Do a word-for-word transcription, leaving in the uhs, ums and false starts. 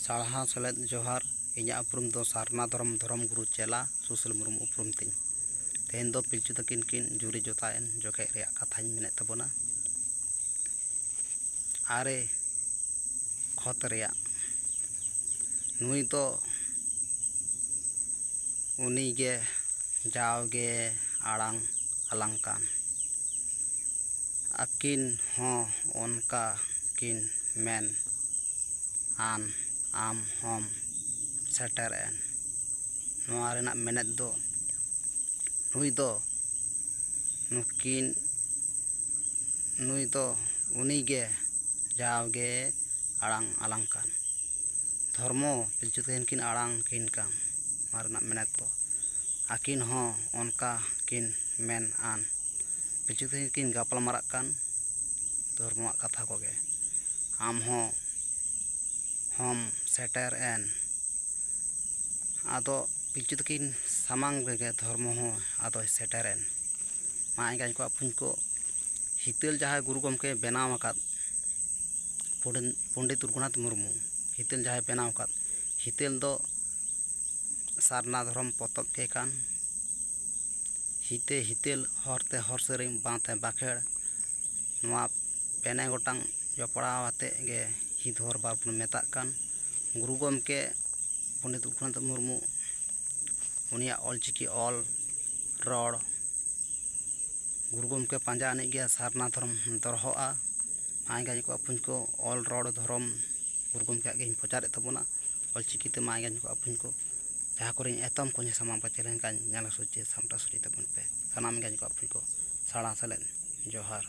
ᱥᱟᱨᱦᱟᱣ ᱥᱮᱞᱮᱫ ᱡᱚᱦᱟᱨ᱾ ᱤᱧᱟᱹᱜ ᱩᱯᱨᱩᱢ ᱫᱚ ᱥᱟᱨᱱᱟ ᱫᱷᱚᱨᱚᱢ, ᱫᱷᱚᱨᱚᱢ ᱜᱩᱨᱩ ᱪᱮᱞᱟ ᱥᱩᱥᱤᱞ ᱢᱩᱨᱢᱩ ᱩᱯᱨᱩᱢ ᱛᱤᱧ᱾ ᱛᱮᱦᱮᱧ ᱫᱚ ᱯᱤᱞᱪᱩ ᱛᱟᱹᱠᱤᱱ ᱠᱤᱱ ᱡᱩᱨᱤ ᱡᱚᱛᱟᱭᱮᱱ ᱡᱚᱠᱷᱮᱡ ᱨᱮᱭᱟᱜ ᱠᱟᱛᱷᱟᱧ ᱢᱮᱱᱮᱫ ᱛᱟᱵᱚᱱᱟ᱾ ᱟᱨᱮ ᱠᱷᱚᱛ ᱨᱮᱭᱟᱜ᱾ ᱱᱩᱭ ᱫᱚ ᱩᱱᱤ ᱜᱮ ᱡᱟᱣᱜᱮ ᱟᱲᱟᱝ ᱟᱞᱟᱝ ᱠᱟᱱ᱾ ᱟᱹᱠᱤᱱ ᱦᱚᱸ ᱚᱱᱠᱟ ᱠᱤᱱ ᱢᱮᱱ ᱟᱱ, ᱟᱢ ᱦᱚᱢ ᱥᱮᱴᱮᱨ ᱮᱱ᱾ ᱱᱚᱣᱟ ᱨᱮᱱᱟᱜ ᱢᱮᱱᱮᱫ ᱫᱚ, ᱱᱩᱭ ᱫᱚ ᱱᱩᱠᱤᱱ, ᱱᱩᱭ ᱫᱚ ᱩᱱᱤ ᱜᱮ ᱡᱟᱣᱜᱮ ᱟᱲᱟᱝ ᱟᱞᱟᱝ ᱠᱟᱱ᱾ ᱫᱷᱚᱨᱢᱚ ᱯᱤᱞᱪᱩ ᱛᱟᱹᱠᱤᱱ ᱠᱤᱱ ᱟᱲᱟᱝ ᱠᱤᱱ ᱠᱟᱱ᱾ ᱱᱚᱣᱟ ᱨᱮᱱᱟᱜ ᱢᱮᱱᱮᱫ ᱫᱚ, ᱟᱹᱠᱤᱱ ᱦᱚᱸ ᱚᱱᱠᱟ ᱠᱤᱱ ᱢᱮᱱ ᱟᱱ᱾ ᱯᱤᱞᱪᱩ ᱛᱟᱹᱠᱤᱱ ᱠᱤᱱ ᱜᱟᱯᱟᱞ ᱢᱟᱨᱟᱜ ᱠᱟᱱ ᱫᱷᱚᱨᱢᱚᱣᱟᱜ ᱠᱟᱛᱷᱟ ᱠᱚᱜᱮ᱾ ᱟᱢ ᱦᱚᱸ ᱦᱚᱢ ᱥᱮᱴᱮᱨ ᱮᱱ᱾ ᱟᱫᱚ ᱯᱤᱞᱪᱩ ᱛᱟᱹᱠᱤᱱ ᱥᱟᱢᱟᱝ ᱨᱮᱜᱮ ᱫᱷᱚᱨᱢᱚ ᱦᱚᱸ ᱟᱫᱚᱭ ᱥᱮᱴᱮᱨᱮᱱ᱾ ᱢᱟ ᱮᱸᱜᱟᱧ ᱠᱚ ᱟᱯᱷᱩᱧ ᱠᱚ, ᱦᱤᱛᱟᱹᱞ ᱡᱟᱦᱟᱸᱭ ᱜᱩᱨᱩ ᱜᱚᱢᱠᱮ ᱵᱮᱱᱟᱣ ᱟᱠᱟᱫ, ᱯᱚᱱᱰᱤᱛ, ᱯᱚᱱᱰᱤᱛ ᱨᱚᱜᱷᱩᱱᱟᱛᱷ ᱢᱩᱨᱢᱩ ᱦᱤᱛᱟᱹᱞ ᱡᱟᱦᱟᱸᱭ ᱵᱮᱱᱟᱣ ᱟᱠᱟᱫ, ᱦᱤᱛᱟᱹᱞ ᱫᱚ ᱥᱟᱨᱱᱟ ᱫᱷᱚᱨᱚᱢ ᱯᱚᱛᱚᱵ ᱜᱮ ᱠᱟᱱ᱾ ᱦᱤᱛᱮ ᱦᱤᱛᱟᱹᱞ, ᱦᱚᱨᱛᱮ ᱦᱚᱨ ᱥᱮᱨᱮᱧ, ᱵᱟᱸᱛᱮ ᱵᱟᱸᱠᱷᱮᱲ, ᱱᱚᱣᱟ ᱯᱮᱱᱮ ᱜᱚᱴᱟᱝ ᱡᱚᱯᱲᱟᱣ ᱟᱛᱮᱫ ᱜᱮ ᱦᱤᱛ ᱦᱚᱨ ᱵᱟᱵᱚᱱ ᱢᱮᱛᱟᱜ ᱠᱟᱱ᱾ ᱜᱩᱨᱩ ᱜᱚᱢᱠᱮ ᱯᱚᱱᱰᱤᱛ ᱨᱚᱜᱷᱩᱱᱟᱛᱷ ᱢᱩᱨᱢᱩ, ᱩᱱᱤᱭᱟᱜ ᱚᱞᱪᱤᱠᱤ ᱚᱞ, ᱨᱚᱲ, ᱜᱩᱨᱩ ᱜᱚᱢᱠᱮ ᱯᱟᱸᱡᱟ ᱟᱹᱱᱤᱡ ᱜᱮ ᱥᱟᱨᱱᱟ ᱫᱷᱚᱨᱚᱢ ᱫᱚᱨᱦᱚᱜᱼᱟ᱾ ᱢᱟ ᱮᱸᱜᱟᱧ ᱠᱚ ᱟᱯᱷᱩᱧ ᱠᱚ, ᱚᱞ ᱨᱚᱲ ᱫᱷᱚᱨᱚᱢ ᱜᱩᱨᱩ ᱜᱚᱢᱠᱮᱭᱟᱜ ᱜᱮᱧ ᱯᱨᱚᱪᱟᱨᱮᱫ ᱛᱟᱵᱚᱱᱟ᱾ ᱚᱞᱪᱤᱠᱤ ᱛᱮ ᱢᱟ ᱮᱸᱜᱟᱧ ᱠᱚ ᱟᱯᱷᱩᱧ ᱠᱚ, ᱡᱟᱦᱟᱸ ᱠᱚᱨᱮᱧ ᱮᱛᱚᱢ ᱠᱚᱧ ᱥᱟᱢᱟᱝ ᱯᱟᱪᱮ ᱞᱮᱱᱠᱷᱟᱱ ᱧᱮᱞ ᱥᱚᱡᱷᱮ ᱥᱟᱢᱴᱟᱣ ᱥᱚᱡᱷᱮ ᱛᱟᱵᱚᱱ ᱯᱮ᱾ ᱥᱟᱱᱟᱢ ᱮᱸᱜᱟᱧ ᱠᱚ ᱟᱯᱷᱩᱧ ᱠᱚ, ᱥᱟᱲᱟ ᱥᱮᱞᱮᱫ ᱡᱚᱦᱟᱨ᱾